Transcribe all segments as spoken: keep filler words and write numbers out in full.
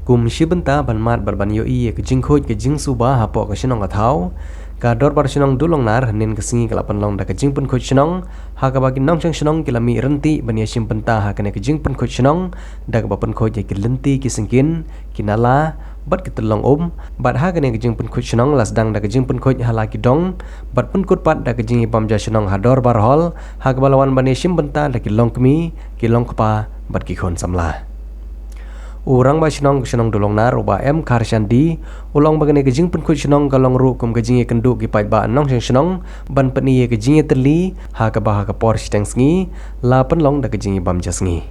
Kum shi bynta ban mad bad ban ïohi ïa ka jingkhuid ka jingsuba hapoh ka shnong ka thaw, ka Dorbar Shnong Dulongnar hynnin ka sngi ka la pynlong da ka jingpynkhuid shnong, ha kaba ki nongshong shnong ki la mih rynti ban ïashim bynta ha kane ka jingpynkhuid shnong, da kaba pynkhuid ïa ki lynti ki syngkien, ki nala, bad ki tyllong um, bad ha kane ka jingpynkhuid shnong la sdang da ka jingpynkhuid ha la ki dong, bad pynkut pat da ka jingïabam ja shnong ha Dorbar Hall, ha kaba la wan ban ïashim bynta da ki longkmie, ki longkpa, bad ki khun samla. U Rangbah Shnong ka shnong Dulongnar u Bah M Kharshandi, u la ong ba kane ka jingpynkhuid shnong ka long ruh kum ka jingïakynduh ki paidbah nongshong shnong, ban pyni ïa ka jingïatylli, ha kaba ha ka por shiteng sngi, la pynlong da ka jingïabam ja sngi.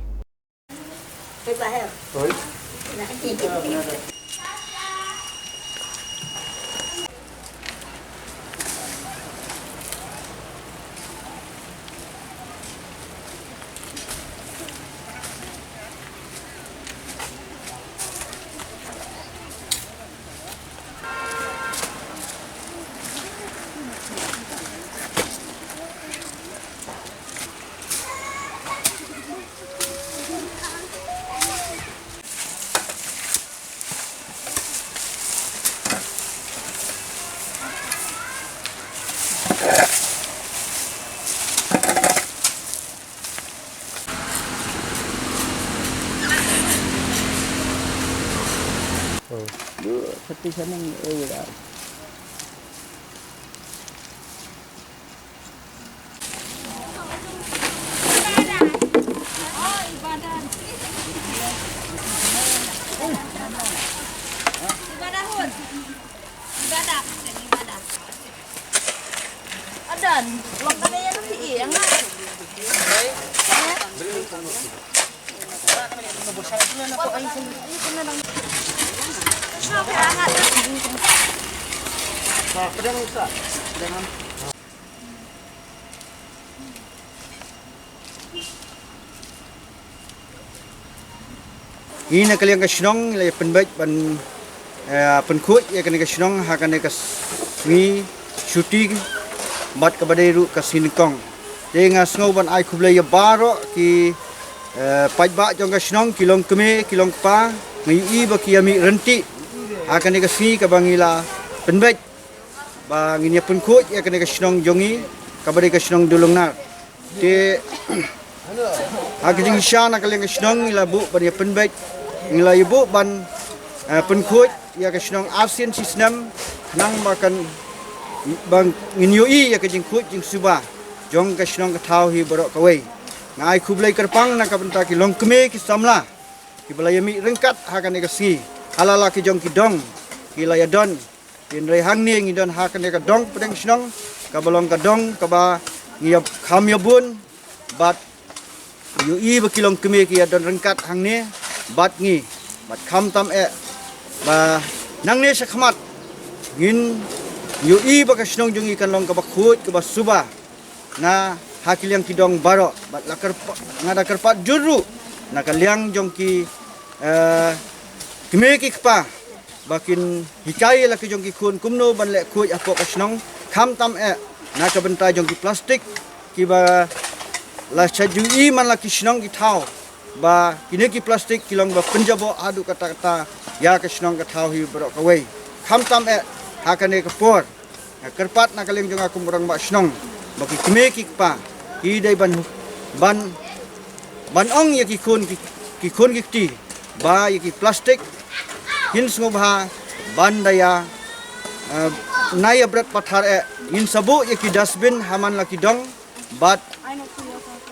Ngi na ka liang ka shnong ngi la ïa pynbeit ban, eh, pynkhuid ïa kane ka shnong ha kane ka sngi shuti bad kaba dei ruh ka sngi nyngkong. Te nga sngew ban ai khublei ïa baroh ki, eh, paidbah jong ka shnong, ki longkmie, ki longkpa, nga ïohi ba ki ïa mih rynti ha kane ka sngi kaba ngi la pynbeit ba ngin ïa pynkhuid ïa kane ka shnong jong ngi, kaba dei ka shnong Dulongnar. Te ha ka jingshisha na ka liang ka shnong ngi la buh ban ïa pynbeit, ngi la ïa buh ban, eh, pynkhuid ïa ka shnong arsien shisnem, khnang ba kan, ba ngin ïohi ïa ka jingkhuid jingsuba jong ka shnong ka thaw hi baroh kawei. Nga ai khublei kyrpang na ka bynta ki longkmie ki samla kiba la ïa mih ryngkat ha kane ka sngi, ha la la ki jong ki dong ki la ïa don. Hynrei hangne ngi don ha kane ka dong pdeng shnong, kaba long ka dong kaba ngi ïa kham ïa bun, bad ïohi ba ki longkmie ki ïa don ryngkat hangne bad ngi, bad khamtam eh ba nangne shakhmat ngin ïohi ba ka shnong jong ngi kan long kaba khuid kaba suba na ha ki liang ki dong baroh, bad la kyrpa-, nga da kyrpad jur ruh na ka liang jong ki, eh, kmie ki kpa ba kin hikai ïa la ki jong ki khun kumno ban leh khuid hapoh ka shnong, khamtam eh na ka bynta jong ki plastik kiba la sha ju i man la ki shnong ki thaw, ba kine ki plastik ki long ba pynjaboh haduh katta katta ïa ka shnong ka thaw hi baroh kawei. Khamtam eh ha kane ka por nga kyrpad na ka liang jong nga kum u rangbah shnong ba ki kmie ki kpa ki dei ban, ban, ban ong ïa ki khun ki, ki khun ki kti ba ïa ki plastik kin sngewbha ban da ïa, eh, na ïa bret pathar eh, ngin sa buh ïa ki dustbin ha man la ki dong, bad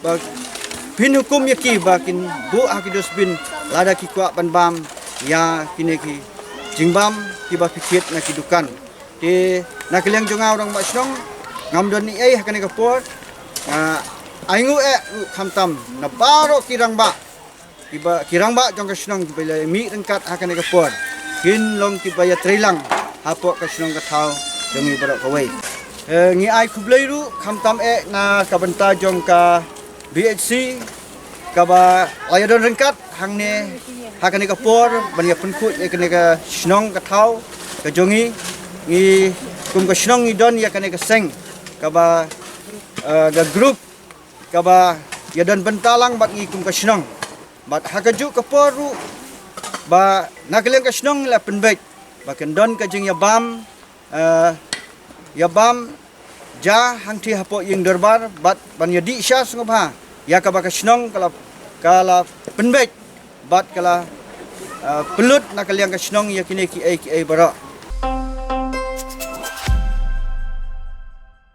ba phin hukum ïa ki ba kin buh ha ki dustbin lada ki kwah ban bam ïa kine ki jingbam kiba phi thied na ki dukan. Te na ka liang jong nga u rangbah shnong ngam don ei ei ha kane ka por. Nga ainguh eh ruh khamtam na baroh ki rangbah, kiba, ki rangbah jong ka shnong kiba la mih ryngkat ha kane ka por kin long kiba ïa treilang hapoh ka shnong ka thaw jong ngi baroh kawei. Eh, ngi ai khublei ruh khamtam eh na ka bynta jong ka B H C kaba la ïa don ryngkat hangne ha kane ka por ban ïa pynkhuid ïa kane ka shnong ka thaw ka jong ngi. Ngi kum ka shnong ngi don ïa kane ka seng kaba eh, ka group kaba ïadon bynta lang bad ngi kum ka shnong. Bad ha kajuh ka por ruh ba na ka liang ka shnong la pynbeit ba kan don ka jingïabam, eh, ïabam ja hangtei hapoh ïing dorbar bad ban ïadih sha sngewbha ïa kaba ka shnong ka la, ka la pynbeit bad ka la, eh, pynlut na ka liang ka shnong ïa kine kiei kiei baroh.